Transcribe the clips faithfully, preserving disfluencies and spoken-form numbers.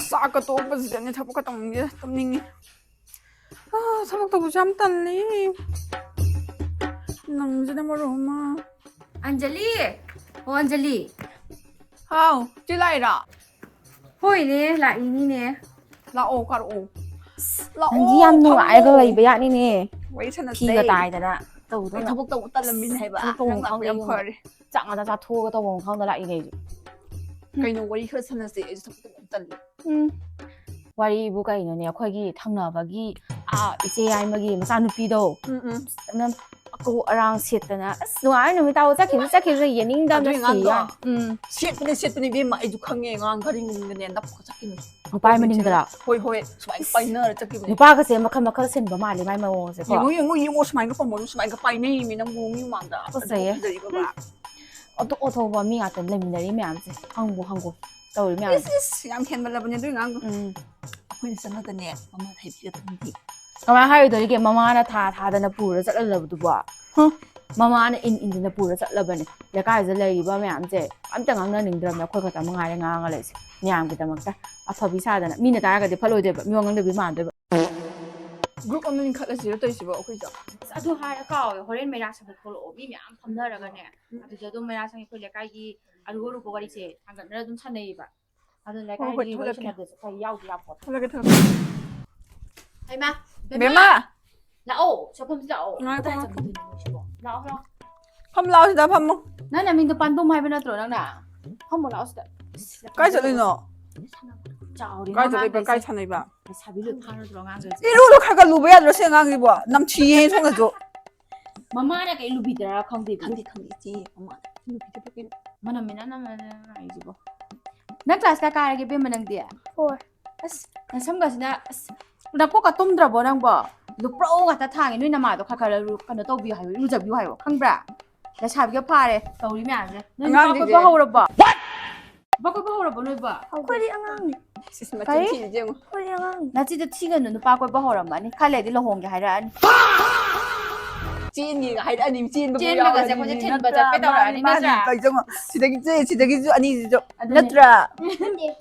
ꯆꯥꯛꯀ ꯇꯣꯛꯄꯁꯤꯗꯅꯦ ꯊꯕꯛꯀ ꯇꯧꯅꯤꯡꯗꯦ, ꯇꯨꯝꯅꯤꯡꯉꯤ꯫ ꯑꯥ, ꯊꯕꯛ ꯇꯧꯕꯁꯨ ꯌꯥꯝ ꯇꯜꯂꯤ꯫ ꯅꯪꯁꯤꯅ ꯃꯔꯣꯜ ꯑꯃ꯫ ꯑꯟꯖꯂꯤ! ꯑꯣ, ꯑꯟꯖꯂꯤ! ꯍꯥꯎ, ꯆꯦ ꯂꯥꯛꯏꯔꯣ? ꯍꯣꯏꯅꯦ, ꯂꯥꯛꯏꯅꯤꯅꯦ꯫ ꯂꯥꯛꯑꯣ, ꯀꯥꯔꯛꯑꯣ꯫ ꯂꯥꯛꯑꯣ, ꯅꯪꯗꯤ ꯌꯥꯝ ꯅꯨꯡꯉꯥꯏꯔꯒ ꯐꯝꯃꯣ꯫ ꯂꯩꯕ ꯌꯥꯠꯅꯤꯅꯦ꯫ ꯋꯥꯔꯤ ꯁꯥꯟꯅꯁꯦ꯫ ꯐꯤꯒ ꯇꯥꯏꯗꯅ ꯑꯩ ꯇꯧꯗꯅ꯫ ꯊꯕꯛ ꯇꯧꯕ ꯇꯜꯂꯝꯃꯤꯅꯦ ꯍꯥꯏꯕ꯫ ꯊꯕꯛ ꯇꯧꯕ ꯅꯪ ꯂꯥꯛꯄ ꯃꯐꯝꯗ ꯌꯥꯝ ꯌꯦꯡꯉꯣ꯫ ꯐꯔꯦ꯫ ꯆꯥꯛ ꯉꯥꯛꯇ ꯆꯥꯊꯣꯛꯑꯒ ꯇꯧꯕ ꯃꯐꯝꯗ ꯂꯥꯛꯏꯅꯦ ꯑꯩꯁꯨ꯫ ꯀꯩꯅꯣ, ꯋꯥꯔꯤ ꯈꯔ ꯁꯥꯟꯅꯁꯦ, ꯑꯩꯁꯨ ꯊꯕꯛ ꯇꯧꯕ ꯇꯜꯂꯦ꯫ ꯎꯝ꯫ ꯋꯥꯔꯤꯕꯨ ꯀꯩꯅꯣꯅꯦ, ꯑꯩꯈꯣꯏꯒꯤ ꯊꯪꯅꯕꯒꯤ, ꯑꯥ, ꯏꯆꯦ ꯌꯥꯏꯃꯒꯤ ꯃꯆꯥꯅꯨꯄꯤꯗꯣ꯫ ꯎꯝ, ꯎꯝ꯫ ꯑꯗꯨꯅ ꯑꯀꯧ ꯑꯔꯥꯡ ꯁꯦꯠꯇꯅ, ꯑꯁ, ꯅꯨꯡꯉꯥꯏ ꯅꯨꯃꯤꯠ ꯇꯥꯕ ꯆꯠꯈꯤꯕꯁꯤ, ꯆꯠꯈꯤꯕꯁꯤ ꯌꯦꯡꯅꯤꯡꯗꯕꯅ ꯑꯗꯨꯏ ꯁꯤ ꯑꯉꯥꯡꯗꯣ ꯌꯥꯏ꯫ ꯎꯝ꯫ ꯁꯦꯠꯄꯅꯦ, ꯁꯦꯠꯄꯅꯦ, ꯏꯕꯦꯝꯃ, ꯑꯩꯁꯨ ꯈꯪꯉꯦ, ꯑꯉꯥꯡ ꯒꯥꯔꯤ ꯃꯅꯨꯡꯗꯅꯦ ꯅꯞꯄꯒ ꯆꯠꯈꯤꯕꯅꯦ꯫ ꯅꯨꯄꯥꯒꯤ ꯃꯅꯤꯡꯗꯔꯣ? ꯍꯣꯏ, ꯍꯣꯏ, ꯁꯨꯃꯥꯏꯅ ꯄꯥꯏꯅꯔ ꯆꯠꯈꯤꯕꯅꯦ꯫ ꯅꯨꯄꯥꯒꯁꯦ ꯃꯈꯜ ꯃꯈꯜ ꯁꯤꯟꯕ ꯃꯥꯜꯂꯦ ꯃꯥꯏ ꯃꯑꯣꯡꯁꯦꯀꯣ꯫ ꯌꯦꯡꯉꯣ, ꯌꯦꯡꯉꯣ, ꯌꯦꯡꯉꯣ, ꯁꯨꯃꯥꯏꯅ ꯄꯝꯃꯣ, ꯁꯨꯃꯥꯏꯅ ꯄꯥꯏꯅꯩꯃꯤ ꯅꯪꯕꯨ ꯃꯤ ꯃꯥꯡꯗ꯫ ꯐꯖꯩꯌꯦ꯫ ꯐꯖꯩꯕ꯫ ꯎꯝ꯫ ꯑꯣꯟꯊꯣꯛ ꯑꯣꯟꯊꯣꯛꯄ ꯃꯤ ꯉꯥꯛꯇ ꯂꯩꯃꯤꯟꯅꯔꯤ ꯃꯌꯥꯝꯁꯦ꯫ ꯍꯪꯕꯨ ꯍꯪꯒꯣ꯫ ꯇꯧꯔꯤ ꯃꯌꯥꯝꯁꯦ꯫ ꯏꯁ, ꯏꯁ, ꯌꯥꯝ ꯍꯦꯟꯃꯜꯂꯕꯅꯦ ꯑꯗꯨꯏ ꯑꯉꯥꯡꯗꯣ꯫ ꯎꯝ꯫ ꯑꯩꯈꯣꯏꯅ ꯆꯪꯉꯒꯅꯦ, ꯃꯃꯥ ꯍꯥꯏꯕꯤꯒꯗꯕꯅꯤ꯫ ꯀꯃꯥꯏꯅ ꯍꯥꯏꯔꯣꯏꯗꯧꯔꯤꯒꯦ? ꯃꯃꯥꯅ ꯊꯥ ꯊꯥꯗꯅ ꯄꯨꯔ ꯆꯠꯍꯜꯂꯕꯗꯨꯕꯣ? ꯍꯨꯝ? ꯃꯃꯥꯅ ꯏꯟ ꯏꯟꯗꯅ ꯄꯨꯔ ꯆꯠꯂꯕꯅꯦ꯫ ꯂꯩꯀꯥꯏꯁꯤꯗ ꯂꯩꯔꯤꯕ ꯃꯌꯥꯝꯁꯦ ꯑꯝꯇ ꯉꯥꯡꯅꯅꯤꯡꯗ꯭ꯔꯕꯅꯦ꯫ ꯑꯩꯈꯣꯏ ꯈꯛꯇ ꯃꯉꯥꯏꯔꯦ ꯉꯥꯡꯉ ꯂꯩꯔꯤꯁꯦ꯫ ꯃꯌꯥꯝꯒꯤꯗꯃꯛꯇ ꯑꯐꯕꯤ ꯁꯥꯗꯅ꯫ ꯃꯤꯅ ꯇꯥꯔꯒꯗꯤ ꯐꯠꯂꯣꯏꯗꯣꯏꯕ, ꯃꯤꯋꯥ ꯉꯥꯡꯗꯕꯤ ꯃꯥꯟꯗꯣꯏꯕ꯫ Group ꯑꯃ ꯂꯤꯡꯈꯠꯂꯁꯤꯔ ꯇꯧꯔꯤꯁꯤꯕꯣ ꯑꯩꯈꯣꯏꯁꯨ? ꯑꯁ, ꯑꯗꯨ ꯍꯥꯏꯔ ꯀꯥꯎꯋꯦ, ꯍꯣꯔꯦꯟ ꯃꯩꯔꯥ ꯁꯪꯗ ꯊꯣꯛꯂꯛꯑꯣ, ꯃꯤ ꯃꯌꯥꯝ ꯐꯝꯅꯔꯒꯅꯦ꯫ ꯎꯝ꯫ ꯑꯗꯨꯗ ꯑꯗꯨꯝ ꯃꯩꯔꯥ ꯁꯪꯒꯤ ꯑꯩꯈꯣꯏ ꯂꯩꯀꯥꯏꯒꯤ ꯑꯔꯨ ꯑꯔꯨꯕ ꯋꯥꯔꯤꯁꯦ ꯊꯥꯡꯒꯠꯅꯔ ꯑꯗꯨꯝ ꯁꯥꯟꯅꯩꯌꯦꯕ꯫ ꯑꯗꯨ ꯍꯣꯏ, ꯍꯣꯏ, ꯂꯩꯀꯥꯏꯒꯤ ꯋꯥꯔꯤ ꯊꯣꯛꯂꯛꯀꯦ꯫ ꯁꯥꯟꯅꯕꯗꯁꯨ ꯈꯔ ꯌꯥꯎꯗ ꯌꯥꯄꯣꯠ꯫ ꯊꯣꯛꯂꯛꯀꯦ, ꯊꯣꯛꯂꯛꯀꯦ꯫ ꯍꯩꯃꯥ, ꯕꯦꯝꯃ! ꯕꯦꯝꯃ! ꯂꯥꯛꯑꯣ, ꯁꯣꯝꯁꯤ ꯂꯥꯛꯑꯣ꯫ ꯉꯥꯏꯈꯣ, ꯀꯗꯥꯏ ꯉꯥꯏꯈꯣ꯫ ꯆꯠꯈꯤꯗꯣꯏꯅꯣ ꯃꯣꯏꯁꯤꯕꯣ? ꯂꯥꯛꯑꯣ, ꯂꯥꯛꯑꯣ꯫ ꯐꯝ ꯂꯥꯛꯑꯣ, ꯁꯤꯗ ꯐꯝꯃꯣ꯫ ꯅꯪ ꯅꯃꯤꯡꯗꯣ ꯄꯥꯟꯗꯣꯝ ꯍꯥꯏꯕ ꯅꯠꯇ꯭ꯔꯣ ꯅꯪꯅ? ꯐꯝꯃꯣ ꯂꯥꯛꯑꯣ ꯁꯤꯗ꯫ ꯀꯥꯏ ꯆꯠꯂꯤꯅꯣ? ꯆꯥꯎꯔꯦ ꯀꯥꯏ ꯆꯠꯂꯤꯕ? ꯑꯉꯥꯡꯈꯩꯁꯦ꯫ ꯀꯥꯏ ꯁꯥꯟꯅꯩꯕ? ꯂꯩꯁꯥꯕꯤ ꯂꯣꯏ ꯐꯥꯔꯗ꯭ꯔꯣ ꯑꯉꯥꯡꯈꯩꯁꯦ? ꯏꯔꯨꯗꯣ ꯈꯔ ꯈꯔ ꯂꯨꯕ ꯌꯥꯗ꯭ꯔꯣ ꯁꯤ ꯑꯉꯥꯡꯁꯤꯕꯣ? ꯅꯝꯊꯤꯌꯦ ꯁꯣꯝꯗꯁꯨ꯫ ꯃꯃꯥꯅ ꯀꯩ ꯂꯨꯕꯤꯗ꯭ꯔꯥ ꯈꯪꯗꯦ꯫ ꯈꯪꯗꯦ, ꯈꯪꯗꯦ, ꯏꯆꯦ, ꯃꯃꯥꯅ ꯂꯨꯕꯤꯗꯕ ꯀꯩꯅꯣ? ꯃꯅꯝ ꯃꯅꯝ ꯅꯝ-, ꯅꯝ-, ꯅꯝ-, ꯍꯥꯏꯁꯤꯕꯣ꯫ ꯅꯪ class ꯀꯌꯥ ꯀꯥꯔꯒꯦ, ꯏꯕꯦꯝꯃ, ꯅꯪꯗꯤ? Four꯫ ꯑꯁ, ꯅꯁꯝꯒꯁꯤꯅ, ꯑꯁ, ꯅꯀꯣꯛꯀ ꯇꯨꯝꯗ꯭ꯔꯕꯣ ꯅꯪꯕꯣ? ꯂꯨꯄ꯭ꯔꯧ ꯉꯥꯛꯇ ꯊꯥꯡꯉꯦ, ꯅꯣꯏ ꯅꯃꯥꯗꯣ ꯈꯔ ꯈꯔ ꯂꯨ-, ꯀꯩꯅꯣ ꯇꯧꯕꯤꯌꯨ ꯍꯥꯏꯌꯣ, ꯏꯔꯨꯖꯕꯤꯌꯨ ꯍꯥꯏꯌꯣ, ꯈꯪꯕ꯭ꯔꯥ? ꯂꯩꯁꯥꯕꯤꯒ ꯐꯥꯔꯦ, ꯇꯧꯔꯤ ꯃꯌꯥꯝꯁꯦ꯫ ꯅꯣꯏ ꯅꯨꯄꯥ ꯑꯉꯥꯡꯁꯤꯡꯁꯦ꯫ ꯀꯣꯏꯕ ꯍꯧꯔꯕꯣ? ꯅꯨꯄꯥ ꯀꯣꯏꯕ ꯍꯧꯔꯕꯣ ꯅꯣꯏꯕꯣ? ꯑꯩꯈꯣꯏꯗꯤ ꯑꯉꯥꯡꯅꯤ꯫ ꯁꯤꯁ, ꯃꯆꯤꯟ ꯀꯔꯤ? ꯊꯤꯔꯤꯁꯦ ꯌꯦꯡꯉꯨ꯫ ꯑꯩꯈꯣꯏꯗꯤ ꯑꯉꯥꯡꯅꯤ꯫ ꯅꯆꯤꯟꯗꯣ ꯊꯤꯒꯅꯨ, ꯅꯨꯄꯥ ꯀꯣꯏꯕ ꯍꯧꯔꯝꯃꯅꯤ, ꯈꯔ ꯂꯩꯔꯗꯤ ꯂꯨꯍꯣꯡꯒꯦ ꯍꯥꯏꯔꯛꯑꯅꯤ꯫ ꯆꯦꯟꯒꯦꯒ ꯍꯥꯏꯔꯛꯑꯅꯤ, ꯆꯦꯟꯕ ꯆꯦꯟꯕꯒꯁꯦ ꯑꯩꯈꯣꯏꯁꯦ ꯊꯤꯟꯕ ꯆꯠꯄꯩ ꯇꯧꯔꯛꯑꯅꯤ, ꯅꯠꯇ꯭ꯔꯥ? ꯀꯩ ꯆꯪꯉꯣ? ꯁꯤꯗꯒꯤ ꯆꯦ, ꯁꯤꯗꯒꯤꯁꯨ ꯑꯅꯤꯁꯤꯁꯨ ꯑꯗꯨꯅꯦ꯫ ꯅꯠꯇ꯭ꯔꯥ?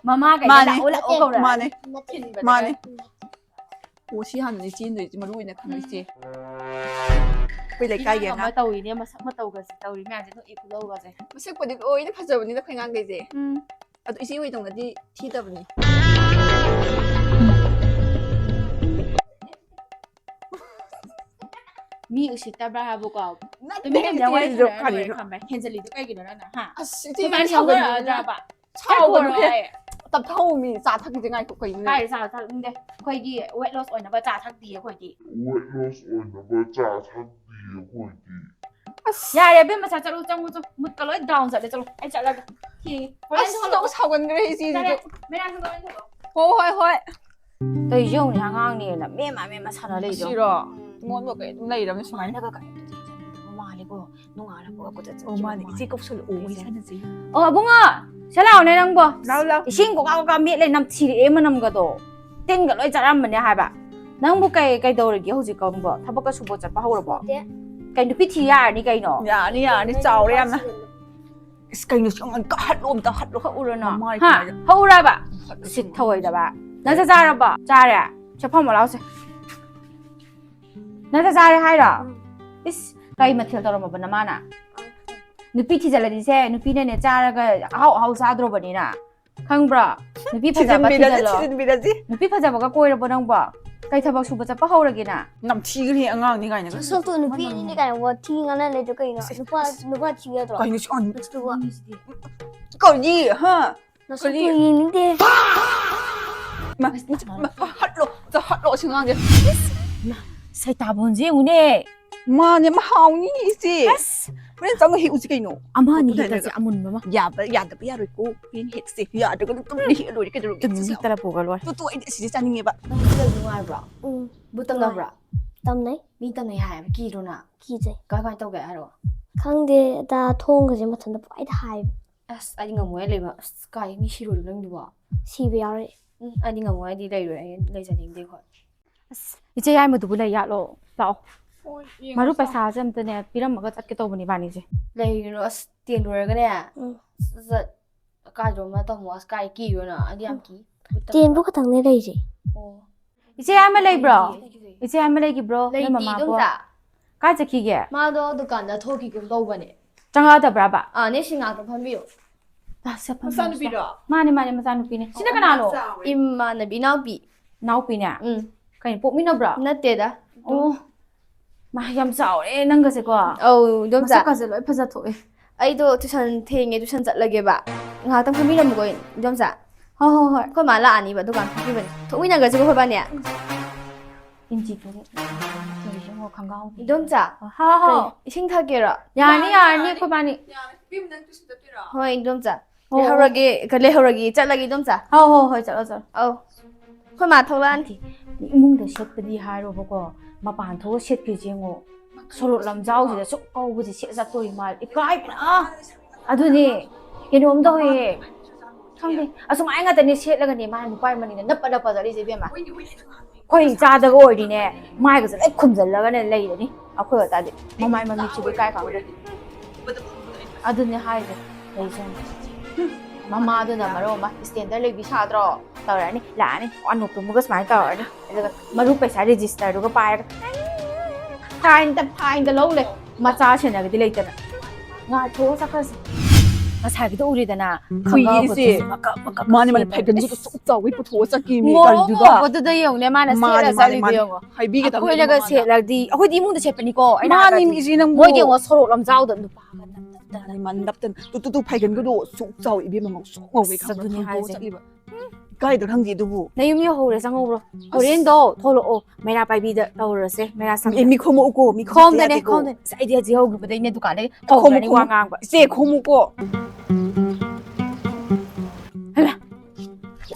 ꯃꯃꯥ ꯀꯩꯗ ꯃꯥꯅꯦ꯫ ꯂꯥꯛꯑꯣ ꯂꯥꯛꯑꯣ ꯀꯧꯔꯛꯑꯅꯤ꯫ ꯃꯥꯅꯦ꯫ ꯊꯤꯟꯕꯗ ꯃꯥꯅꯦ꯫ ꯆꯠꯄ꯫ ꯑꯣ, ꯁꯤ ꯍꯥꯟꯅꯗꯤ ꯆꯦꯟꯗꯣꯏꯁꯦ ꯃꯔꯨ ꯑꯣꯏꯅ ꯈꯪꯉꯤꯁꯦ꯫ ꯎꯝ꯫ ꯑꯩꯈꯣꯏ ꯂꯩꯀꯥꯏꯒꯤ ꯏꯔꯥꯡ ꯑꯃ ꯑꯉꯥꯡ꯫ ꯇꯧꯔꯤꯅꯦ, ꯃꯁꯛ ꯃꯇꯧꯒꯁꯦ ꯇꯧꯔꯤ ꯃꯌꯥꯝꯁꯦ, ꯅꯣꯛꯏ ꯈꯨꯅꯣꯛꯀꯁꯦ꯫ ꯃꯁꯛꯄꯨꯗꯤ ꯂꯣꯏꯅ ꯐꯖꯕꯅꯤꯗ ꯑꯩꯈꯣꯏ ꯑꯉꯥꯡꯈꯩꯁꯦ꯫ ꯎꯝ꯫ ꯑꯗꯣ ꯏꯆꯦ ꯍꯣꯏꯗꯧꯅꯗꯤ ꯊꯤꯗꯕꯅꯤ꯫ ꯃꯤ ꯎꯁꯤꯠꯇꯕ꯭ꯔꯥ ꯍꯥꯏꯕꯀꯣ? ꯅꯠꯇꯦ, ꯇꯨꯃꯤꯟꯅ ꯋꯥꯔꯤ ꯏꯆꯦꯁꯤꯁꯨ ꯁꯥꯟꯅꯔ ꯂꯣꯏꯔꯦ ꯀꯔꯤꯅꯣ? ꯈꯪꯕ꯭ꯔꯥ? ꯍꯦꯟꯖꯜꯂꯤꯗꯣ ꯀꯩꯒꯤꯅꯣ ꯅꯪꯅ? ꯍꯥ? ꯑꯁ, ꯏꯆꯦ ꯑꯩꯈꯣꯏ ꯃꯥꯅ ꯁꯥꯎꯒꯅꯨꯍꯦ꯫ ꯌꯥꯎꯅꯔꯛꯑꯗ꯭ꯔꯕ? ꯇꯞꯊꯧꯃꯤ, ꯆꯥ ꯊꯛꯈꯤꯁꯦ, ꯉꯥꯏꯈꯣ, ꯀꯩꯅꯣ? ꯀꯥꯏ ꯆꯥ ꯊꯛꯅꯤꯡꯗꯦ? ꯑꯩꯈꯣꯏꯒꯤ weight loss ꯑꯣꯏꯅꯕ ꯆꯥ ꯊꯛꯇꯤꯌꯦ ꯑꯩꯈꯣꯏꯗꯤ꯫ Weight loss ꯑꯣꯏꯅꯕ ꯆꯥ ꯊꯛꯇꯤꯌꯦ ꯑꯩꯈꯣꯏꯗꯤ꯫ ꯑꯁ, ꯌꯥꯔꯦ, ꯑꯕꯦꯝꯃ, ꯁꯥ ꯆꯠꯂꯨ, ꯆꯪꯉꯨ, ꯆꯪꯉꯨ꯫ ꯃꯨꯠꯀ ꯂꯣꯏ down ꯆꯠꯂꯦ, ꯆꯠꯂꯨ꯫ ꯑꯩ ꯆꯠꯂꯒꯦ꯫ ꯊꯦꯡꯉꯦ꯫ ꯍꯣꯔꯦꯟ ꯑꯁ, ꯊꯣꯛꯂꯛꯑꯣ꯫ ꯅꯪ ꯁꯥꯎꯒꯟꯈ꯭ꯔꯦ ꯏꯆꯦꯁꯤꯁꯨ꯫ ꯆꯠꯂꯦ꯫ ꯃꯦꯔꯥꯡ ꯊꯣꯛꯂꯛꯑꯣ, ꯊꯣꯛꯂꯛꯑꯣ꯫ ꯍꯣꯏ, ꯍꯣꯏ, ꯍꯣꯏ꯫ ꯇꯧꯔꯤꯁꯦ ꯌꯦꯡꯉꯨꯅꯦ, ꯑꯉꯥꯡꯅꯦꯅ ꯃꯦꯝꯃ ꯃꯦꯝꯃ ꯁꯥꯟꯅ ꯂꯩꯗꯣ꯫ ꯁꯤꯔꯣ? ꯃꯣꯠ ꯃꯣꯠ ꯀꯩ ꯑꯗꯨꯝ ꯂꯩꯔꯕꯅꯤ ꯁꯨꯃꯥꯏꯅ꯫ ꯁꯨꯃꯥꯏꯅꯒ ꯀꯩꯅꯣ ꯇꯧꯕ ꯃꯥꯜꯂꯦꯀꯣ꯫ ꯅꯣꯡꯉꯥꯜꯂꯛꯄꯒ ꯀꯣꯏꯆꯠ ꯑꯣ, ꯃꯥꯅꯦ꯫ ꯆꯠꯈꯤꯕ ꯏꯆꯦ ꯃꯥꯜꯂꯦ꯫ ꯀꯧꯁꯜꯂꯛꯑꯣ, ꯋꯥꯔꯤ ꯏꯆꯦ꯫ ꯁꯥꯟꯅꯁꯤ꯫ ꯑꯣ, ꯑꯕꯨꯡꯉꯣ! ꯁꯤ ꯂꯥꯛꯑꯣꯅꯦ ꯅꯪꯕꯣ꯫ ꯂꯥꯎ, ꯂꯥꯎ꯫ ꯏꯁꯤꯡ ꯀꯣꯀꯥ ꯀꯣꯀꯥ ꯃꯦꯠ ꯂꯩ, ꯅꯝꯊꯤꯔꯛꯑꯦ ꯃꯅꯝꯒꯗꯣ꯫ ꯇꯤꯟꯒ ꯂꯣꯏ ꯆꯥꯔꯝꯕꯅꯦ ꯍꯥꯏꯕ꯫ ꯅꯪꯕꯨ ꯀꯩ, ꯀꯩꯗꯧꯔꯤꯒꯦ ꯍꯧꯖꯤꯛꯀꯥꯟꯕꯣ? ꯊꯕꯛꯀ ꯁꯨꯕ ꯆꯠꯄ ꯍꯧꯔꯕꯣ? ꯅꯠꯇꯦ꯫ ꯀꯩ, ꯅꯨꯄꯤ ꯊꯤ ꯌꯥꯔꯅꯤ ꯀꯩꯅꯣ? ꯌꯥꯔꯅꯤ, ꯌꯥꯔꯅꯤ, ꯆꯥꯎꯔꯦ ꯌꯥꯝꯅ꯫ ꯏꯁ, ꯀꯩꯅꯣ ꯁꯤ ꯑꯉꯥꯡ ꯀꯥꯈꯠꯂꯣ, ꯑꯝꯇ ꯍꯠꯂꯣ꯫ ꯍꯧꯔꯅꯣ? ꯃꯃꯥꯏ ꯍꯥ? ꯀꯃꯥꯏꯅ? ꯍꯧꯔꯕ? ꯍꯠꯂꯣ, ꯁꯤꯠ ꯁꯤ ꯊꯧꯑꯣꯏꯗꯕ꯫ ꯅꯪ ꯆꯥꯛ ꯆꯥꯔꯕꯣ? ꯆꯥꯔꯦ꯫ ꯁꯦ, ꯐꯝꯃꯣ ꯂꯥꯎꯁꯦ꯫ ꯅꯪ ꯆꯥꯛ ꯆꯥꯔꯦ ꯍꯥꯏꯔꯣ? ꯎꯝ꯫ ꯏꯁ, ꯀꯩ ꯃꯊꯦꯜ ꯇꯧꯔꯝꯃꯕ ꯅꯃꯥꯅ? ꯅꯨꯄꯤ ꯊꯤꯖꯜꯂꯗꯤꯁꯦ, ꯅꯨꯄꯤꯅꯅꯦ ꯆꯥꯔꯒ ꯑꯍꯥꯎ ꯑꯍꯥꯎ ꯆꯥꯗ꯭ꯔꯣꯕꯅꯤꯅ꯫ ꯈꯪꯕ꯭ꯔꯣ? ꯅꯨꯄꯤ ꯐꯖꯕ ꯊꯤꯖꯤꯟꯕꯤꯔꯁꯤ, ꯊꯤꯖꯜꯂꯣ꯫ ꯊꯤꯖꯤꯟꯕꯤꯔꯁꯤ꯫ ꯅꯨꯄꯤ ꯐꯖꯕꯒ ꯀꯣꯏꯔꯕꯣ ꯅꯪꯕꯣ? ꯀꯩ ꯊꯕꯛ ꯁꯨꯕ ꯆꯠꯄ ꯍꯧꯔꯒꯦ ꯅꯪ? ꯅꯝꯊꯤꯒ꯭ꯔꯦ ꯑꯉꯥꯡꯅꯤ ꯀꯥꯏꯅꯒ꯫ ꯁꯛꯇꯣ ꯅꯨꯄꯤ ꯑꯅꯤꯅꯦ ꯀꯥꯏꯅ ꯋꯥꯊꯤ ꯉꯥꯡꯅ ꯂꯩꯗꯣ ꯀꯩꯅꯣ? ꯅꯨꯄꯥ, ꯅꯨꯄꯥ ꯊꯤꯕ ꯌꯥꯗ꯭ꯔꯣ? ꯀꯩꯅꯣ ꯁꯤ ꯑꯉꯥꯡ-, ꯅꯠꯇ꯭ꯔꯣ? ꯀꯔꯤ? ꯍꯥ? ꯅꯁꯛꯇꯣ ꯀꯔꯤ? ꯌꯦꯡꯅꯤꯡꯗꯦ꯫ ꯃ-, ꯃ-, ꯃ-, ꯍꯠꯂꯣ, ꯑꯝꯇ ꯍꯠꯂꯣ ꯁꯤ ꯑꯉꯥꯡꯁꯦ꯫ ꯁꯩꯇꯥꯕꯣꯟꯁꯦ ꯌꯦꯡꯉꯨꯅꯦ꯫ ꯃꯥꯅꯦ, ꯃꯍꯥꯎꯅꯤ ꯏꯆꯦ꯫ ꯑꯁ, ꯍꯣꯔꯦꯟ ꯆꯪꯉ ꯍꯦꯛꯎꯁꯤ ꯀꯩꯅꯣ꯫ ꯑꯃ ꯑꯅꯤ ꯃꯈꯨꯠ ꯍꯦꯛꯇꯁꯦ ꯍꯥꯏꯔꯒ꯫ ꯑꯃꯨꯟꯕ ꯑꯃ꯫ ꯌꯥꯕ, ꯌꯥꯗꯕ ꯌꯥꯔꯣꯏꯀꯣ꯫ ꯍꯣꯔꯦꯟ ꯍꯦꯛꯁꯦ꯫ ꯌꯥꯗ꯭ꯔꯒꯅ ꯇꯨꯃꯤꯟꯅ ꯍꯦꯛꯑ ꯂꯣꯏꯔꯦ, ꯀꯩꯗꯧꯔꯒꯦ? ꯇꯨꯃꯤꯟ ꯁꯤꯁꯦ ꯍꯦꯛꯇꯅ ꯄꯨꯈ꯭ꯔ ꯂꯣꯏꯔꯦ꯫ ꯇꯨ, ꯇꯨ, ꯑꯩꯗꯤ ꯑꯁꯤꯁꯦ ꯆꯥꯅꯤꯡꯉꯦꯕ꯫ ꯅꯪ ꯍꯣꯁꯇꯦꯜ ꯅꯨꯡꯉꯥꯏꯕ꯭ꯔꯣ? ꯎꯝ꯫ ꯕꯨꯠ ꯇꯝꯅꯕ꯭ꯔꯣ? ꯇꯝꯅꯩ꯫ ꯃꯤ ꯇꯝꯅꯩ ꯍꯥꯏꯌꯦꯕ, ꯀꯤꯗ꯭ꯔꯣ ꯅꯪ? ꯀꯤꯖꯩ꯫ ꯀꯃꯥꯏ ꯀꯃꯥꯏ ꯇꯧꯒꯦ ꯍꯥꯏꯔꯣ? ꯈꯪꯗꯦ, ꯗꯥ ꯊꯣꯡꯒꯁꯦ ꯃꯊꯟꯇ ꯄꯨꯡꯍꯥꯏꯗ ꯍꯥꯏꯕ꯫ ꯑꯁ, ꯑꯩꯗꯤ ꯉꯝꯃꯣꯏ ꯂꯩꯕ꯫ ꯑꯁ, ꯀꯥꯏ, ꯃꯤ ꯁꯤꯔꯣꯏꯗ꯭ꯔꯣ ꯅꯪꯗꯨꯕꯣ? ꯁꯤꯕ ꯌꯥꯎꯔꯦ꯫ ꯎꯝ, ꯑꯩꯗꯤ ꯉꯝꯃꯣꯏ, ꯑꯩꯗꯤ ꯂꯩꯔꯣꯏ, ꯑꯩ ꯂꯩꯖꯅꯤꯡꯗꯦ ꯑꯩꯈꯣꯏ꯫ ꯑꯁ, ꯏꯆꯦ ꯌꯥꯏꯃꯗꯨꯕꯨ ꯂꯩ ꯌꯥꯠꯂꯣ? ꯂꯥꯛꯑꯣ꯫ ꯃꯔꯨꯞ ꯄꯩꯁꯥꯁꯦ ꯑꯝꯇꯅꯦ ꯄꯤꯔꯝꯃꯒ ꯆꯠꯀꯦ ꯇꯧꯕꯅꯦ ꯏꯕꯥꯅꯤꯁꯦ꯫ ꯂꯩꯔꯨꯅꯨ ꯑꯁ, ꯇꯦꯟ ꯂꯣꯏꯔꯒꯅꯦ꯫ ꯎꯝ꯫ ꯀꯥꯏꯗꯣꯝꯃ ꯇꯧꯃꯣ ꯑꯁ, ꯀꯥꯏ ꯀꯤꯔꯨꯅꯣ? ꯑꯩꯗꯤ ꯌꯥꯝ ꯀꯤ꯫ ꯇꯦꯟꯕꯨ ꯈꯛꯇꯪꯅꯦ ꯂꯩꯔꯤꯁꯦ꯫ ꯑꯣ꯫ ꯏꯆꯦ ꯑꯃ ꯂꯩꯕ꯭ꯔꯣ? ꯂꯩꯇꯦ꯫ ꯏꯆꯦ ꯑꯃ ꯂꯩꯈꯤꯕ꯭ꯔꯣ? ꯅꯣꯏ ꯂꯩꯇꯦ, ꯃꯃꯥꯕꯣ? ꯏꯗꯣꯝꯆꯥ꯫ ꯀꯥꯏ ꯆꯠꯈꯤꯒꯦ? ꯃꯥꯗꯣ ꯗꯨꯀꯥꯟꯗ ꯊꯣꯛꯈꯤꯒꯨꯝ ꯇꯧꯕꯅꯦ꯫ ꯆꯪꯉꯛꯑꯗꯕ꯭ꯔꯥꯕ? ꯑꯥ, ꯅꯦ ꯁꯤ ꯉꯥꯛꯇ ꯐꯝꯕꯤꯌꯨ꯫ ꯇꯥ, ꯁꯦ ꯐꯝꯃꯣ, ꯃꯆꯥꯅꯨꯄꯤꯔꯣ? ꯁꯦ꯫ ꯃꯥꯅꯦ, ꯃꯥꯅꯦ, ꯃꯆꯥꯅꯨꯄꯤꯅꯦ꯫ ꯁꯤꯅ ꯀꯅꯥꯅꯣ? ꯏꯃꯥꯟꯅꯕꯤ ꯏꯅꯥꯎꯄꯤ꯫ ꯏꯅꯥꯎꯄꯤꯅꯦ? ꯎꯝ꯫ ꯀꯩꯅꯣ, ꯄꯣꯛꯃꯤꯟꯅꯕ꯭ꯔꯣ? ꯅꯠꯇꯦꯗ꯫ ꯑꯣ꯫ ꯃꯥ ꯌꯥꯝ ꯆꯥꯎꯔꯦ ꯅꯪꯒꯁꯦꯀꯣ꯫ ꯑꯧ, ꯏꯗꯣꯝꯆꯥ꯫ ꯃꯁꯛꯀꯁꯦ ꯂꯣꯏ ꯐꯖꯊꯣꯛꯑꯦ꯫ ꯑꯩꯗꯣ ꯇꯨꯏꯁꯟ ꯊꯦꯡꯉꯦ, ꯇꯨꯏꯁꯟ ꯆꯠꯂꯒꯦꯕ꯫ ꯉꯥꯏꯍꯥꯛꯇꯪ ꯐꯝꯕꯤꯔꯝꯃꯨꯀꯣ, ꯏꯗꯣꯝꯆꯥ꯫ ꯍꯣꯏ, ꯍꯣꯏ, ꯍꯣꯏ꯫ ꯑꯩꯈꯣꯏ ꯃꯥ ꯂꯥꯛꯑꯅꯤꯕ, ꯗꯨꯀꯥꯟ ꯊꯣꯛꯈꯤꯕꯅꯤ꯫ ꯊꯣꯛꯃꯤꯟꯅꯒ꯭ꯔꯁꯤꯀꯣ ꯑꯩꯈꯣꯏꯕꯥꯅꯤ꯫ ꯏꯟꯆꯤ ꯇꯔꯦꯠ꯫ ꯀꯔꯤꯅꯣ ꯈꯪꯒꯥꯎ꯫ ꯏꯗꯣꯝꯆꯥ꯫ ꯍꯥꯎ, ꯍꯥꯎ꯫ ꯀꯩ, ꯏꯁꯤꯡ ꯊꯛꯀꯦꯔꯣ? ꯌꯥꯔꯅꯤ, ꯌꯥꯔꯅꯤ, ꯌꯥꯔꯅꯤ, ꯑꯩꯈꯣꯏꯕꯥꯅꯤ꯫ ꯌꯥꯔꯦ꯫ ꯏꯕꯦꯝꯃ, ꯅꯪ ꯇꯨꯏꯁꯟ ꯆꯠꯇꯣꯏꯔꯣ? ꯍꯣꯏ, ꯏꯗꯣꯝꯆꯥ꯫ ꯑꯣ꯫ ꯂꯩꯍꯧꯔꯒꯦ, ꯀ-, ꯂꯩꯍꯧꯔꯒꯦ, ꯆꯠꯂꯒꯦ, ꯏꯗꯣꯝꯆꯥ꯫ ꯍꯣꯏ, ꯍꯣꯏ, ꯍꯣꯏ, ꯆꯠꯂꯣ, ꯆꯠꯂꯣ꯫ ꯑꯧ꯫ ꯑꯩꯈꯣꯏ ꯃꯥ ꯊꯣꯛꯂꯛꯑꯅꯤ꯫ ꯅꯠꯇꯦ, ꯏꯃꯨꯡꯗ ꯁꯦꯠꯄꯗꯤ ꯍꯥꯏꯔꯣꯕꯀꯣ, ꯃꯄꯥꯟ ꯊꯣꯛꯑ ꯁꯦꯠꯈ꯭ꯔꯤꯁꯦ ꯌꯦꯡꯉꯣ꯫ ꯁꯣꯔꯣꯛ ꯂꯝꯖꯥꯎꯁꯤꯗ ꯁꯨꯛ ꯀꯧꯕꯁꯦ ꯁꯦꯠ ꯆꯠꯇꯣꯏ ꯃꯥꯜꯂꯦ꯫ ꯏꯀꯥꯏꯕꯅ! ꯑꯗꯨꯅꯦ, ꯀꯩꯅꯣꯝ ꯇꯧꯋꯦ꯫ ꯈꯪꯗꯦ, ꯑꯁꯨꯃꯥꯏꯅ ꯉꯥꯛꯇꯅꯦ ꯁꯦꯠꯂꯒꯅꯦ, ꯃꯥꯅ ꯅꯨꯄꯥ ꯃꯅꯤꯡꯗ ꯅꯞꯄ ꯅꯞꯄ ꯆꯠꯂꯤꯁꯦ, ꯏꯕꯦꯝꯃ꯫ ꯑꯩꯈꯣꯏ ꯏꯆꯥꯗꯒ ꯑꯣꯏꯔꯗꯤꯅꯦ, ꯃꯥꯏꯒꯁꯦ ꯂꯣꯏ ꯈꯨꯝꯖꯤꯜꯂꯒꯅꯦ ꯂꯩꯔꯅꯤ꯫ ꯑꯩꯈꯣꯏ ꯑꯣꯏꯇꯥꯔꯗꯤ ꯃꯃꯥꯏ ꯃꯃꯤꯠꯁꯤꯕꯨ ꯏꯀꯥꯏ ꯈꯪꯗꯦ꯫ ꯑꯗꯨꯅꯦ ꯍꯥꯏꯁꯦ꯫ ꯂꯩꯁꯦ ꯌꯦꯡꯉꯣ꯫ ꯃꯃꯥꯗꯨꯅ ꯃꯔꯣꯟ ꯑꯃ ꯏꯁꯇꯦꯟꯗꯔ ꯂꯩꯕꯤ ꯁꯥꯗ꯭ꯔꯣ? ꯇꯧꯔꯛꯑꯅꯤ, ꯂꯥꯛꯑꯅꯤ, ꯑꯅꯣꯛꯇꯨꯝꯒ ꯁꯨꯃꯥꯏꯅ ꯇꯧꯔꯛꯑꯅꯤ꯫ ꯑꯗꯨꯒ ꯃꯔꯨꯞ ꯄꯩꯁꯥ ꯔꯦꯖꯤꯁꯇꯔꯗꯨꯒ ꯄꯥꯏꯔꯒ, ꯐꯥꯏꯟꯗ, ꯐꯥꯏꯟꯗ ꯂꯧ ꯂꯩ꯫ ꯃꯆꯥ ꯁꯦꯟꯅꯒꯗꯤ ꯂꯩꯇꯅ꯫ ꯉꯥꯏꯊꯣꯛꯑ ꯆꯠꯈ꯭ꯔꯁꯤ꯫ ꯉꯁꯥꯏꯒꯤꯗꯣ ꯎꯔꯤꯗꯅ? ꯈꯪꯒꯥꯎꯒ ꯏꯆꯦ꯫ ꯇꯨ ꯃꯀꯛ ꯃꯀꯛ ꯃꯥꯅꯦ, ꯃꯥꯅꯦ, ꯁꯦꯝꯃꯒ꯫ ꯐꯩꯒꯟꯒꯗꯣ ꯁꯨꯛ ꯆꯥꯎꯒꯩ ꯄꯨꯊꯣꯛꯑ ꯆꯠꯈꯤꯃꯤ ꯃꯣꯔꯣꯛ ꯒꯥꯔꯤꯗꯨꯗ꯫ ꯃꯣꯔꯣꯛꯄꯗꯨꯗ ꯌꯦꯡꯉꯨꯅꯦ, ꯃꯥꯅ ꯃꯥꯅꯦ, ꯁꯦꯠꯂ ꯃꯥꯅꯦ, ꯆꯠꯂꯤꯗꯣ ꯃꯥꯅꯦ꯫ ꯌꯦꯡꯉꯣ꯫ ꯍꯥꯏꯕꯤꯒꯗꯕꯅꯦ ꯑꯩꯈꯣꯏꯅꯒ ꯃꯃꯥꯗ꯫ ꯁꯦꯠꯂꯗꯤ, ꯑꯩꯈꯣꯏꯗꯤ ꯏꯃꯨꯡꯗ ꯁꯦꯠꯄꯅꯤꯀꯣ, ꯑꯩꯅ ꯃꯥꯅꯦ, ꯍꯥꯏꯔꯗꯤ꯫ ꯏꯆꯦ, ꯅꯪꯕꯨ꯫ ꯃꯣꯏꯗꯤ ꯌꯦꯡꯉꯣ, ꯁꯣꯔꯣꯛ ꯂꯝꯖꯥꯎꯗ ꯅꯨꯄꯥꯒ ꯅꯞ-, ꯅꯞꯇꯅ꯫ ꯃꯥꯅꯦ, ꯃꯥꯅꯦ, ꯅꯞꯇꯅ꯫ ꯇꯨ, ꯇꯨ, ꯇꯨ, ꯐꯩꯒꯟꯒꯗꯣ ꯁꯨꯛ ꯆꯥꯎꯋꯤ ꯏꯕꯦꯝꯃ, ꯉꯧꯁꯣꯛ ꯉꯧꯒꯩ ꯑꯁ, ꯈꯪꯕ꯭ꯔꯥ? ꯑꯗꯨꯅꯦ ꯈꯪꯗꯣꯛꯑ ꯍꯥꯏꯁꯦ꯫ ꯆꯠꯂꯤꯕ꯫ ꯏꯀꯥꯏꯗ꯭ꯔꯥ ꯈꯪꯗꯦ ꯑꯗꯨꯕꯨ꯫ ꯅꯌꯨꯝ ꯌꯧꯍꯧꯔꯦ, ꯆꯪꯍꯧꯕ꯭ꯔꯣ? ꯑꯁ꯫ ꯍꯣꯔꯦꯟꯗꯣ ꯊꯣꯛꯂꯛꯑꯣ, ꯃꯩꯔꯥ ꯄꯥꯏꯕꯤꯗ ꯇꯧꯔꯁꯦ, ꯃꯩꯔꯥ ꯁꯪꯗ꯫ ꯑꯦ, ꯃꯤ ꯈꯣꯝꯃꯛꯎꯀꯣ, ꯃꯤ ꯈꯣꯝꯃꯛꯇ ꯈꯣꯝꯗꯣꯏꯅꯦ, ꯌꯥꯗꯦꯀꯣ꯫ ꯈꯣꯝꯗꯣꯏꯅꯦ꯫ ꯑꯁ, ꯑꯩꯗꯤ ꯍꯧꯖꯤꯛ ꯍꯧꯈꯤꯕꯗꯩꯅꯦ ꯗꯨꯀꯥꯟꯗꯒꯤ ꯈꯣꯝꯃꯨ, ꯍꯧꯈ꯭ꯔꯅꯤ ꯋꯥ ꯈꯣꯝꯃꯨ꯫ ꯉꯥꯡꯕ꯫ ꯏꯆꯦ, ꯈꯣꯝꯃꯨꯀꯣ꯫ ꯍꯩꯃꯥ!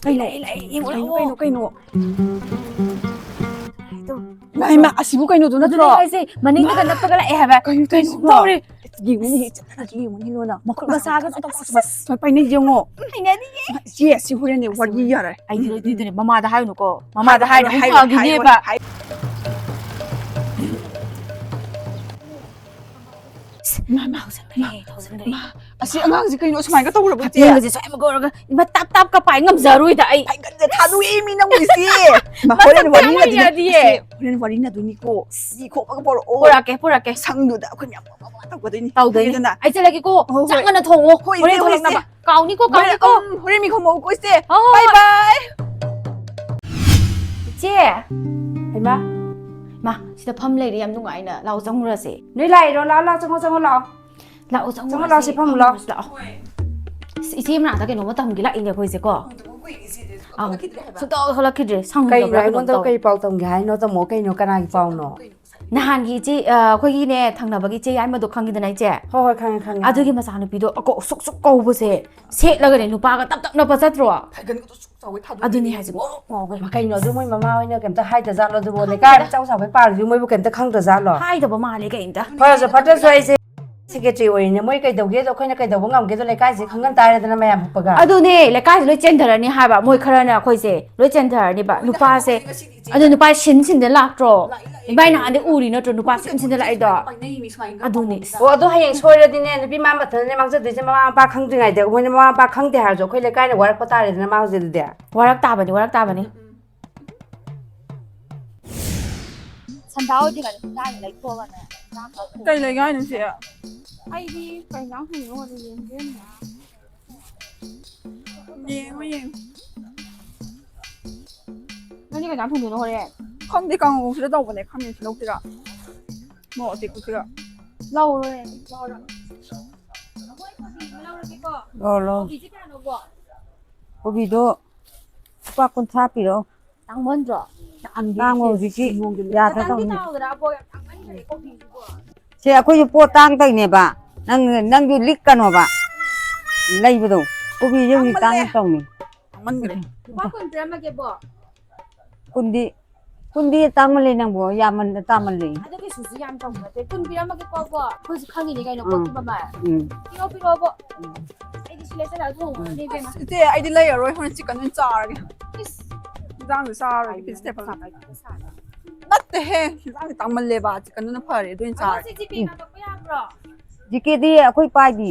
ꯂꯩ, ꯂꯩ, ꯂꯩ, ꯌꯦꯡꯉꯨ ꯀꯩꯅꯣ, ꯂꯥꯛꯑꯣ꯫ ꯀꯩꯅꯣ, ꯀꯩꯅꯣ? ꯏꯃꯥ, ꯏꯃꯥ, ꯑꯁꯤꯕꯨ ꯀꯩꯅꯣꯗꯨ ꯑꯗꯨꯅꯦ ꯅꯠꯇ꯭ꯔꯣ? ꯍꯥꯏꯁꯦ, ꯃꯅꯤꯡꯗꯒ ꯅꯞꯄꯒ ꯂꯥꯛꯑꯦ ꯍꯥꯏꯕ꯫ ꯀꯩꯅꯣ ꯀꯩꯅꯣ ꯇꯧꯁꯤꯕꯣ? ꯇꯧꯔꯦ꯫ ꯌꯦꯡꯉꯨꯅꯦ, ꯆꯠꯂꯒ ꯌꯦꯡꯉꯨꯅꯦ, ꯂꯣꯟꯅ꯫ ꯃꯈꯨꯠ ꯃꯁꯥꯒ ꯁꯨꯃꯥꯏꯅ ꯄꯥꯏꯅꯩ ꯌꯦꯡꯉꯣ꯫ ꯍꯩꯅꯗꯤꯌꯦ꯫ ꯏꯆꯦ, ꯑꯁꯤ ꯍꯣꯔꯦꯟꯅꯦ ꯋꯥꯔꯤ ꯌꯥꯔꯦ꯫ ꯑꯩꯗꯤ ꯑꯗꯨꯗꯤꯅꯦ ꯃꯃꯥꯗ ꯍꯥꯏꯔꯨꯅꯨꯀꯣ꯫ ꯃꯃꯥꯗ ꯍꯥꯏꯔꯨꯅꯨ, ꯍꯥꯏꯔꯣꯏ, ꯍꯥꯏꯔꯣꯏ, ꯐꯥꯒꯤꯅꯦꯕ꯫ ꯍꯥꯏꯔꯣꯏ, ꯍꯥꯏꯔꯣꯏ꯫ ꯃꯥ, ꯃꯥ, ꯍꯧꯖꯤꯟꯈ꯭ꯔꯦ, ꯍꯧꯖꯤꯟꯈ꯭ꯔꯦ꯫ ꯃꯥ, ꯑꯁꯤ ꯑꯉꯥꯡꯁꯤ ꯀꯩꯅꯣ ꯁꯨꯃꯥꯏꯅ ꯇꯧꯔꯕ, ꯆꯦ? ꯍꯥꯇꯦꯡꯒꯁꯦ ꯁ꯭ꯋꯥꯏ ꯑꯃ ꯀꯧꯔꯒ ꯏꯃꯥ ꯇꯥꯞ ꯇꯥꯞꯀ ꯄꯥꯏ ꯉꯝꯖꯔꯣꯏꯗ ꯑꯩ꯫ ꯍꯥꯏꯒꯠꯂꯦ, ꯊꯥꯗꯣꯛꯑꯦ ꯃꯤ ꯅꯪꯕꯨ, ꯏꯆꯦ꯫ ꯃꯥ, ꯍꯣꯔꯦꯟ ꯃꯁꯛ ꯋꯥꯔꯤ ꯌꯥꯝ ꯅꯗꯨꯅꯤ, ꯌꯥꯗꯤꯌꯦ꯫ ꯏꯆꯦ, ꯍꯣꯔꯦꯟ ꯋꯥꯔꯤ ꯅꯗꯣꯏꯅꯤꯀꯣ꯫ ꯃꯤ ꯈꯣꯝꯃꯒ ꯄꯨꯔꯛꯑꯣ꯫ ꯄꯨꯔꯛꯀꯦ, ꯄꯨꯔꯛꯀꯦ꯫ ꯁꯪꯗꯨꯗ ꯑꯩꯈꯣꯏ ꯃꯌꯥꯝ ꯋꯥ ꯋꯥ ꯇꯧꯒꯗꯣꯏꯅꯤ꯫ ꯇꯧꯗꯣꯏꯅꯤ꯫ ꯈꯪꯉꯦꯗꯅ? ꯑꯩ ꯆꯠꯂꯒꯦꯀꯣ꯫ ꯍꯣꯏ, ꯍꯣꯏ꯫ ꯆꯥꯛ ꯉꯟꯅ ꯊꯣꯡꯉꯣ꯫ ꯍꯣꯏ, ꯍꯣꯔꯦꯟ ꯏꯆꯦ, ꯍꯣꯏ, ꯊꯣꯛꯂꯛꯅꯕ꯫ ꯏꯆꯦ꯫ ꯀꯥꯎꯅꯤꯀꯣ, ꯍꯣꯔꯦꯟ, ꯀꯥꯎꯅꯤꯀꯣ꯫ ꯎꯝ, ꯍꯣꯔꯦꯟ ꯃꯤ ꯈꯣꯝꯃꯛꯎꯀꯣ, ꯏꯆꯦ꯫ ꯍꯣꯏ, ꯍꯣꯏ, ꯕꯥꯏ, ꯍꯣꯏ꯫ ꯕꯥꯏ꯫ ꯏꯆꯦ! ꯍꯩꯃꯥ! ꯃꯥ, ꯁꯤꯗ ꯐꯝ ꯂꯩꯔꯦ, ꯌꯥꯝ ꯅꯨꯡꯉꯥꯏꯅ꯫ ꯂꯥꯛꯑꯣ, ꯆꯪꯉꯨꯔꯁꯦ꯫ ꯅꯣꯏ ꯂꯥꯛꯏꯔꯣ? ꯂꯥꯛꯑꯣ, ꯂꯥꯛꯑꯣ, ꯆꯪꯉꯣ, ꯆꯪꯉꯣ, ꯂꯥꯛꯑꯣ꯫ ꯂꯥꯛꯑꯣ, ꯆꯪꯉꯨꯔꯁꯦ, ꯆꯪꯉꯣ, ꯂꯥꯛꯑꯣ, ꯁꯤ ꯐꯝꯃꯨ, ꯂꯥꯛꯑꯣ꯫ ꯐꯝꯃꯨꯔꯁꯤ, ꯂꯥꯛꯑꯣ꯫ ꯏꯁ, ꯏꯆꯦ ꯃꯅꯥꯛꯇ ꯀꯩꯅꯣꯝꯃ ꯇꯝꯒꯦ ꯂꯥꯛꯏꯅꯦ ꯑꯩꯈꯣꯏꯁꯦ ꯀꯣ꯫ ꯎꯗꯕ ꯀꯨꯏꯔꯦ ꯏꯆꯦꯗꯤ꯫ ꯑꯧ, ꯊꯣꯛꯂꯛꯈꯤꯗ꯭ꯔꯦ ꯍꯥꯏꯕ꯫ ꯁꯨꯡꯊꯣꯛ ꯊꯣꯛꯂꯛꯈꯤꯗ꯭ꯔꯦ, ꯀꯩꯅꯣ, ꯁꯪꯗꯕ꯭ꯔꯥ ꯀꯩꯅꯣꯝ ꯑꯩꯉꯣꯟꯗ ꯇꯧ꯫ ꯀꯩ ꯄꯥꯎ ꯇꯝꯒꯦ ꯍꯥꯏꯅꯣ? ꯇꯝꯃꯛꯑꯣ ꯀꯩꯅꯣ, ꯀꯅꯥꯒꯤ ꯄꯥꯎꯅꯣ? ꯀꯩꯅꯣ ꯉꯁꯥꯏ ꯅꯍꯥꯟꯒꯤ ꯏꯆꯦ, ꯑ, ꯑꯩꯈꯣꯏꯒꯤꯅꯦ, ꯊꯪꯅꯕꯒꯤ ꯏꯆꯦ ꯌꯥꯏꯃꯗꯣ ꯈꯪꯉꯤꯗꯅ, ꯏꯆꯦ? ꯍꯣꯏ, ꯍꯣꯏ, ꯈꯪꯉꯦ, ꯈꯪꯉꯦ꯫ ꯑꯗꯨꯒꯤ ꯃꯆꯥꯅꯨꯄꯤꯗꯣ ꯑꯀꯧ-, ꯁꯨꯛ ꯁꯨꯛ ꯀꯧꯕꯁꯦ ꯁꯦꯠꯂꯒꯅꯦ, ꯅꯨꯄꯥꯒ ꯇꯞ ꯇꯞ ꯅꯞꯄ ꯆꯠꯇ꯭ꯔꯣ? ꯐꯥꯏꯒꯟꯒꯗꯣ ꯁꯨꯛ ꯆꯥꯎꯒꯩ ꯊꯥꯗꯣꯛꯏꯅꯦ꯫ ꯑꯗꯨꯅꯦ ꯍꯥꯏꯁꯦ, ꯉꯧꯔꯣꯛ ꯉꯧꯒꯩ꯫ ꯃꯥ, ꯀꯩꯅꯣ, ꯑꯗꯨ ꯃꯣꯏ ꯃꯃꯥ ꯍꯣꯏꯅ ꯀꯩꯝꯇ ꯍꯥꯏꯗꯖꯥꯠꯂꯣ? ꯑꯗꯨꯕꯨ ꯈꯪꯗꯦꯗ꯫ ꯂꯩꯀꯥꯏ ꯑꯆꯧ ꯆꯥꯎꯕꯩ ꯄꯥꯜꯂꯤꯁꯤꯕꯨ ꯃꯣꯏꯕꯨ ꯀꯩꯝꯇ ꯈꯪꯗ꯭ꯔꯖꯥꯠꯂꯣ? ꯍꯥꯏꯗꯕ ꯃꯥꯜꯂꯦ ꯀꯩꯝꯇ꯫ ꯐꯔꯁꯨ ꯐꯠꯇ꯭ꯔꯁꯨ ꯑꯩꯁꯦ ꯁꯦꯀ꯭ꯔꯦꯇ꯭ꯔꯤ ꯑꯣꯏꯔꯤꯅꯦ꯫ ꯃꯣꯏ ꯀꯩꯗꯧꯒꯦꯗꯣ, ꯑꯩꯈꯣꯏꯅ ꯀꯩꯗꯧꯕ ꯉꯝꯒꯦꯗꯣ ꯂꯩꯀꯥꯏꯁꯦ ꯈꯪꯍꯟ ꯇꯥꯔꯦꯗꯅ, ꯃꯌꯥꯝ ꯍꯨꯞꯄꯒ꯫ ꯑꯗꯨꯅꯦ, ꯂꯩꯀꯥꯏꯁꯦ ꯂꯣꯏ ꯆꯦꯟꯊꯔꯅꯤ ꯍꯥꯏꯕ, ꯃꯣꯏ ꯈꯔꯅ ꯑꯩꯈꯣꯏꯁꯦ ꯂꯣꯏ ꯆꯦꯟꯊꯔꯅꯤꯕ꯫ ꯅꯨꯄꯥꯁꯦ, ꯑꯗꯨ ꯅꯨꯄꯥ ꯁꯤꯟ ꯁꯤꯟꯗ ꯂꯥꯛꯇ꯭ꯔꯣ? ꯂꯥꯛꯏ, ꯂꯥꯛꯏ꯫ ꯏꯕꯥꯏ ꯅꯍꯥꯟꯗꯩ ꯎꯔꯤ ꯅꯠꯇ꯭ꯔꯣ, ꯅꯨꯄꯥ ꯁꯤꯟ ꯁꯤꯟꯗ ꯂꯥꯛꯏꯗꯣ? ꯄꯥꯏꯅꯩ ꯃꯤ ꯁꯨꯃꯥꯏꯅ ꯑꯗꯨꯅꯦ꯫ ꯇꯧꯕꯁꯤꯗ꯫ ꯑꯣ, ꯑꯗꯣ ꯍꯌꯦꯡ ꯁꯣꯏꯔꯗꯤꯅꯦ, ꯅꯨꯄꯤ ꯃꯥ ꯃꯊꯟꯇꯅꯦ ꯃꯥꯡꯖꯗꯣꯏꯁꯦ, ꯃꯃꯥ ꯃꯄꯥ ꯈꯪꯗ꯭ꯔꯤꯉꯩꯗ꯫ ꯃꯣꯏꯅ ꯃꯃꯥ ꯃꯄꯥ ꯈꯪꯗꯦ ꯍꯥꯏꯔꯁꯨ ꯑꯩꯈꯣꯏ ꯂꯩꯀꯥꯏꯅ ꯋꯥꯔꯛꯄ ꯇꯥꯔꯦꯗꯅ ꯃꯥ ꯍꯧꯖꯤꯛ ꯑꯗꯨꯗꯤ꯫ ꯋꯥꯔꯛ ꯇꯥꯕꯅꯤ, ꯋꯥꯔꯛ ꯇꯥꯕꯅꯤ꯫ ꯎꯝ, ꯎꯝ꯫ ꯁꯟꯗꯥ ꯍꯣꯏꯗꯤ ꯀꯩꯅꯣ ꯍꯤꯟꯖꯥꯡ ꯂꯩꯊꯣꯛꯑꯒꯅꯦ ꯍꯤꯟꯖꯥꯡ ꯈꯔ ꯊꯣꯡꯉꯦ꯫ ꯀꯩ ꯂꯩꯒꯦ ꯍꯥꯏꯅꯣ ꯆꯦ? ꯑꯩꯗꯤ ꯀꯩ ꯍꯤꯟꯖꯥꯡ ꯊꯣꯡꯗꯣꯏꯅꯣ ꯈꯪꯗꯦ, ꯌꯦꯟꯗꯦꯝꯂ? ꯌꯦꯡꯉꯣ, ꯌꯦꯡꯉꯣ꯫ ꯅꯪꯗꯤ ꯀꯩ ꯍꯤꯟꯖꯥꯡ ꯊꯣꯡꯗꯣꯏꯅꯣ ꯍꯣꯔꯦꯟ? ꯈꯪꯗꯦ, ꯀꯥꯡꯉꯧꯁꯤꯗ ꯇꯧꯕꯅꯦ, ꯈꯥꯃꯦꯟꯁꯤ ꯂꯧꯁꯤꯔꯥ? ꯃꯣꯔꯣꯛ ꯑꯇꯦꯛꯄꯁꯤꯒ꯫ ꯂꯧꯔꯣ, ꯂꯧꯔꯣ꯫ ꯑꯩꯈꯣꯏ ꯀꯣꯕꯤ ꯑꯃ ꯂꯧꯔꯒꯦꯀꯣ꯫ ꯂꯧꯔꯣ, ꯂꯧꯔꯣ꯫ ꯀꯣꯕꯤꯁꯦ ꯀꯌꯥꯅꯣꯕꯣ? ꯀꯣꯕꯤꯗꯣ ꯂꯨꯄꯥ ꯀꯨꯟꯊ꯭ꯔꯥ ꯄꯤꯔꯛꯑꯣ꯫ ꯇꯥꯡꯃꯟꯗ꯭ꯔꯣ? ꯇꯥꯡꯉꯦ ꯇꯥꯡꯉꯣ ꯏꯆꯦ꯫ ꯍꯧꯖꯤꯛꯇꯤ꯫ ꯌꯥꯗ꯭ꯔꯥ ꯈꯤꯇꯪꯗꯤ ꯇꯧꯅꯤ꯫ ꯇꯥꯎꯗꯅ ꯑꯕꯣꯛ, ꯌꯥꯝ ꯇꯥꯡꯃꯟꯈ꯭ꯔꯦ ꯀꯣꯕꯤꯁꯤꯕꯣ꯫ ꯁꯦ, ꯑꯩꯈꯣꯏꯁꯨ ꯄꯣꯠ ꯇꯥꯡꯗꯣꯏꯅꯦꯕ꯫ ꯅꯪ, ꯅꯪꯁꯨ ꯂꯤꯛꯀꯅꯣꯕ꯫ ꯂꯩꯕꯗꯣ꯫ ꯀꯣꯕꯤꯁꯦ ꯍꯧꯖꯤꯛ ꯇꯥꯡꯃꯜꯂꯦ꯫ ꯇꯥꯡꯉꯦ ꯇꯧꯅꯤ꯫ ꯇꯥꯡꯃꯟꯈ꯭ꯔꯦ꯫ ꯂꯨꯄꯥ ꯀꯨꯟ ꯄꯤꯔꯝꯃꯒꯦꯕꯣ꯫ ꯀꯨꯟꯗꯤ, ꯀꯨꯟꯗꯤ ꯇꯥꯡꯃꯜꯂꯦ ꯅꯪꯕꯨ, ꯌꯥꯝꯃꯟ-, ꯇꯥꯃꯜꯂꯦ꯫ ꯑꯗꯨ ꯀꯩꯁꯨꯁꯨ ꯌꯥꯝ ꯇꯧꯕ ꯅꯠꯇꯦ꯫ ꯀꯨꯟ ꯄꯤꯔꯝꯃꯒꯦꯀꯣ, ꯀꯣ꯫ ꯑꯩꯈꯣꯏꯁꯨ ꯈꯪꯉꯤꯅꯦ ꯀꯩꯅꯣ, ꯎꯝ꯫ ꯄꯣꯠꯀꯤ ꯃꯃꯜ꯫ ꯎꯝ꯫ ꯄꯤꯔꯛꯑꯣ, ꯄꯤꯔꯛꯑꯣꯕꯣ꯫ ꯎꯝ꯫ ꯑꯩꯗꯤ ꯁꯤ ꯂꯩꯁꯜꯂꯒ ꯊꯣꯡꯉꯨꯔꯅꯤ, ꯏꯕꯦꯝꯃ꯫ ꯑꯁ, ꯏꯆꯦ, ꯑꯩꯗꯤ ꯂꯩꯔꯔꯣꯏ, ꯍꯣꯔꯦꯟ ꯆꯤꯛꯀꯟ ꯑꯣꯏꯅ ꯆꯥꯔꯒꯦ꯫ ꯏꯁ꯫ ꯏꯟꯖꯥꯡꯁꯨ ꯆꯥꯔꯔꯣꯏꯒꯦ, ꯄꯩꯁꯥ ꯄꯩꯁꯥ ꯄꯥꯏꯗꯦ꯫ ꯅꯠꯇꯦꯍꯦ, ꯏꯟꯖꯥꯡꯗꯤ ꯇꯥꯡꯃꯜꯂꯦꯕ, ꯆꯤꯛꯀꯟꯗꯨꯅ ꯐꯔꯦ, ꯑꯗꯨ ꯑꯣꯏꯅ ꯑꯗꯣ ꯆꯥꯔꯒꯦ꯫ ꯁꯤ ꯖꯤꯄꯦ ꯎꯝ꯫ ꯀꯥꯞꯄꯛꯄ ꯌꯥꯕ꯭ꯔꯣ? ꯖꯤꯀꯦꯗꯤ ꯑꯩꯈꯣꯏ ꯄꯥꯏꯗꯤ꯫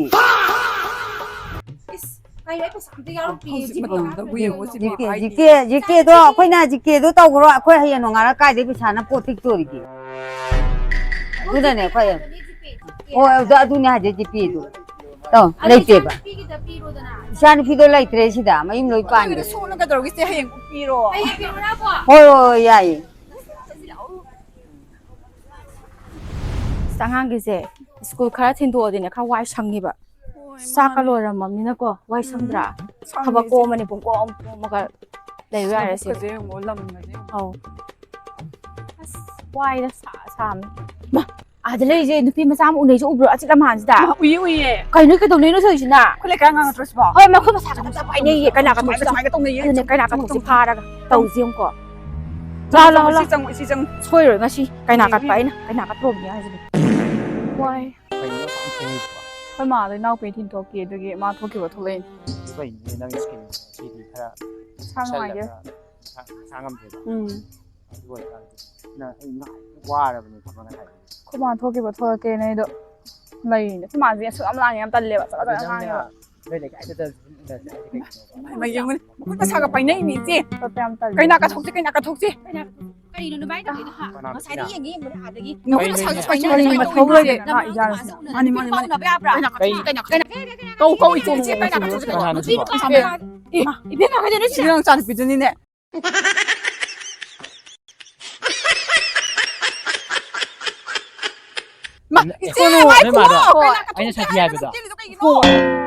ꯏꯁ, ꯀꯩꯅꯣ, ꯑꯩ ꯄꯩꯁꯥ ꯑꯝꯇ ꯌꯥꯎꯔꯛꯇꯦ꯫ ꯍꯧꯖꯤꯛ ꯖꯤꯄꯦ ꯃꯇꯝꯗ ꯌꯥꯎꯔꯛꯇꯦ꯫ ꯖꯤꯀꯦ ꯖꯤꯀꯦ ꯖꯤꯀꯦꯗꯣ ꯑꯩꯈꯣꯏꯅ ꯖꯤꯀꯦꯗꯣ ꯇꯧꯈ꯭ꯔꯣ, ꯑꯩꯈꯣꯏ ꯍꯌꯦꯡ ꯅꯣꯡꯉꯥꯜꯂꯒ ꯀꯥꯏꯗꯩ ꯄꯩꯁꯥꯅ ꯄꯣꯠ ꯄꯤꯛꯇꯣꯔꯤꯒꯦ? ꯑꯗꯨꯅꯅꯦ ꯑꯩꯈꯣꯏ꯫ ꯍꯣꯏ, ꯑꯗꯨ ꯑꯗꯨꯅꯦ ꯍꯥꯏꯁꯦ, ꯖꯤꯄꯦꯗꯣ ꯇꯧ ꯂꯩꯇꯦꯕ꯫ ꯏꯆꯥ ꯅꯨꯄꯤꯗꯣ ꯂꯩꯇ꯭ꯔꯦ ꯁꯤꯗ, ꯃꯌꯨꯝ ꯂꯣꯏ ꯄꯥꯟꯈ꯭ꯔꯦ꯫ ꯁꯣꯛꯅ ꯀꯩꯗꯧꯔꯒꯦ ꯏꯆꯦ? ꯍꯌꯦꯡ ꯄꯤꯔꯣ꯫ ꯍꯣꯏ ꯍꯣꯏ ꯍꯣꯏ, ꯌꯥꯏꯌꯦ꯫ ꯑꯁ, ꯑꯉꯥꯡꯒꯤꯁꯦ ꯁ꯭ꯀꯨꯜ ꯈꯔ ꯊꯤꯟꯗꯣꯛꯑꯗꯤꯅꯦ ꯈꯔ ꯋꯥꯏ ꯁꯪꯉꯤꯕ꯫ ꯆꯥꯛꯀ ꯂꯣꯏꯔꯝꯃꯕꯅꯤꯅꯀꯣ ꯋꯥꯏ ꯁꯪꯗ꯭ꯔꯥ? ꯊꯕꯛ ꯀꯣꯝꯃꯅꯤ, ꯄꯨꯡꯀꯣꯝ ꯀꯣꯝꯃꯒ ꯂꯩꯕ ꯌꯥꯔꯦ ꯁꯤꯗꯤ꯫ ꯂꯕꯨꯛꯀꯁꯦ ꯌꯦꯡꯉꯣ, ꯂꯝꯒꯁꯦ ꯌꯦꯡꯉꯣ꯫ ꯑꯧ꯫ ꯑꯁ, ꯋꯥꯏꯗ ꯁꯥ ꯁꯥꯕꯅ꯫ ꯃꯥ, ꯑꯥꯗ ꯂꯩꯔꯤꯁꯦ ꯅꯨꯄꯤ ꯃꯆꯥ ꯑꯃ ꯎꯅꯩꯁꯦ ꯎꯕ꯭ꯔꯣ? ꯑꯆꯤꯛ ꯂꯝꯍꯥꯡꯁꯤꯗ꯫ ꯃꯥ, ꯎꯏꯌꯦ ꯎꯏꯌꯦ꯫ ꯀꯩꯅꯣ, ꯀꯩꯗꯧꯅꯩꯅꯣ ꯇꯧꯔꯤꯁꯤꯅ? ꯑꯩꯈꯣꯏ ꯂꯩꯀꯥꯏ ꯑꯉꯥꯡ ꯅꯠꯇ꯭ꯔꯣ ꯁꯤꯕꯣ? ꯍꯣꯏ, ꯃꯈꯨꯠ ꯃꯁꯥ ꯈꯛꯇ ꯄꯥꯏꯅꯩꯌꯦ, ꯀꯩꯅꯥ ꯀꯠꯊꯣꯛꯁꯤꯗ꯫ ꯁꯨꯃꯥꯏꯅ ꯇꯧꯅꯩꯌꯦ꯫ ꯑꯗꯨꯅꯦ, ꯀꯩꯅꯥ ꯀꯠꯊꯣꯛꯁꯤ ꯐꯥꯔꯒ ꯇꯧꯁꯤ ꯑꯃꯨꯛꯀꯣ꯫ ꯂꯥꯎ, ꯂꯥꯎ, ꯂꯥꯎ꯫ ꯁꯤ ꯆꯪꯉꯨ, ꯁꯤ ꯆꯪꯉꯨ꯫ ꯁꯣꯏꯔꯣꯏ, ꯉꯁꯤ ꯀꯩꯅꯥ ꯀꯠꯄ ꯑꯩꯅ ꯀꯩꯅꯥ ꯀꯠꯇ꯭ꯔꯣꯕꯅꯤ ꯍꯥꯏꯁꯤꯗꯤ꯫ ꯋꯥꯏ꯫ ꯑꯩꯈꯣꯏ ꯃꯥꯗꯣ ꯏꯅꯥꯎꯄꯤ ꯊꯤꯟꯊꯣꯛꯈꯤ, ꯑꯗꯨꯒꯤ ꯃꯥ ꯊꯣꯛꯈꯤꯕ ꯊꯣꯛꯂꯛꯏꯅꯦ꯫ ꯀꯩꯅꯣꯅꯦ ꯅꯪ ꯁ꯭ꯀꯤꯟ ꯁꯤꯗꯤ ꯈꯔ ꯏꯁꯥ ꯅꯨꯡꯉꯥꯏꯇꯦ꯫ ꯁꯥ ꯉꯝꯗꯦꯕ꯫ ꯎꯝ꯫ ꯑꯗꯨ ꯑꯣꯏꯇꯥꯔꯗꯤ ꯅꯪ ꯑꯩ ꯉꯥꯏ ꯋꯥꯔꯕꯅꯦ ꯊꯕꯛ ꯉꯁꯥꯏꯗꯒꯤ꯫ ꯑꯩꯈꯣꯏ ꯃꯥ ꯊꯣꯛꯈꯤꯕ ꯊꯣꯛꯂꯛꯀꯦꯅ ꯑꯩꯗꯣ ꯂꯩꯔꯤꯅꯦ꯫ ꯑꯩꯈꯣꯏ ꯃꯥꯁꯦ ꯑꯁꯨꯛ ꯌꯥꯝ ꯂꯥꯡꯉꯦ, ꯌꯥꯝ ꯇꯜꯂꯦꯕ꯫ ꯆꯒꯠ ꯆꯒꯠ ꯑꯗꯨ ꯅꯪꯅ ꯉꯥꯡꯉꯦꯕ꯫ ꯅꯣꯏ ꯂꯩꯀꯥꯏꯗ ꯎꯅꯁꯦ ꯍꯥꯏꯁꯦ ꯀꯩꯒꯤꯅꯣꯕ? ꯃꯥ ꯌꯦꯡꯉꯨꯅꯦ꯫ ꯃꯈꯨꯠ ꯃꯁꯥꯒ ꯄꯥꯏꯅꯩꯅꯦ ꯏꯆꯦ꯫ ꯆꯠꯄ ꯌꯥꯝ ꯇꯜꯂꯦ꯫ ꯀꯩꯅꯥ ꯀꯠꯊꯣꯛꯁꯤ, ꯀꯩꯅꯥ ꯀꯠꯊꯣꯛꯁꯤ꯫ ꯀꯩꯅꯥ ꯀꯩꯅꯣ ꯅꯨꯃꯥꯏ ꯇꯧꯔꯤꯗꯣ ꯍꯥ? ꯉꯁꯥꯏꯗꯤ ꯌꯦꯡꯉꯤ ꯌꯦꯡꯕꯗ ꯑꯥꯗꯒꯤ꯫ ꯃꯈꯨꯠ ꯃꯁꯥꯒ ꯄꯥꯏꯅꯩ꯫ ꯀꯔꯤ ꯃꯊꯧ ꯂꯩꯒꯦ? ꯃꯥ ꯏꯆꯥꯅꯁꯨ꯫ ꯃꯥꯅꯤ, ꯃꯥꯅꯤ, ꯃꯥꯅꯤ꯫ ꯀꯩꯅꯥ ꯀꯠꯊꯣꯛꯁꯤ, ꯀꯩꯅꯥ ꯀꯠꯊꯣꯛꯁꯤ꯫ ꯀꯧ, ꯀꯧ, ꯏꯆꯦ꯫ ꯏꯆꯦ, ꯀꯩꯅꯥ ꯀꯠꯊꯣꯛꯁꯤ, ꯀꯩꯅꯥ ꯀꯠꯊꯣꯛꯁꯤ꯫ ꯏꯕꯦꯝꯃ, ꯀꯩꯗꯧꯔꯤꯅꯣ ꯏꯆꯦ? ꯏꯆꯦ ꯅꯪ ꯏꯆꯥꯅꯨꯄꯤꯗꯨꯅꯤꯅꯦ꯫ ꯃꯥ, ꯏꯆꯦ, ꯅꯣꯏ ꯉꯥꯏꯈꯣ꯫ ꯃꯥꯗꯣ? ꯀꯩꯅꯥ ꯀꯠꯊꯣꯛꯁꯤ ꯑꯩꯅ ꯁꯥꯊꯤ ꯍꯥꯏꯕꯗꯣ? ꯍꯥꯏꯔꯒ ꯆꯦꯜꯂꯤꯗꯣ ꯀꯩꯒꯤꯅꯣ?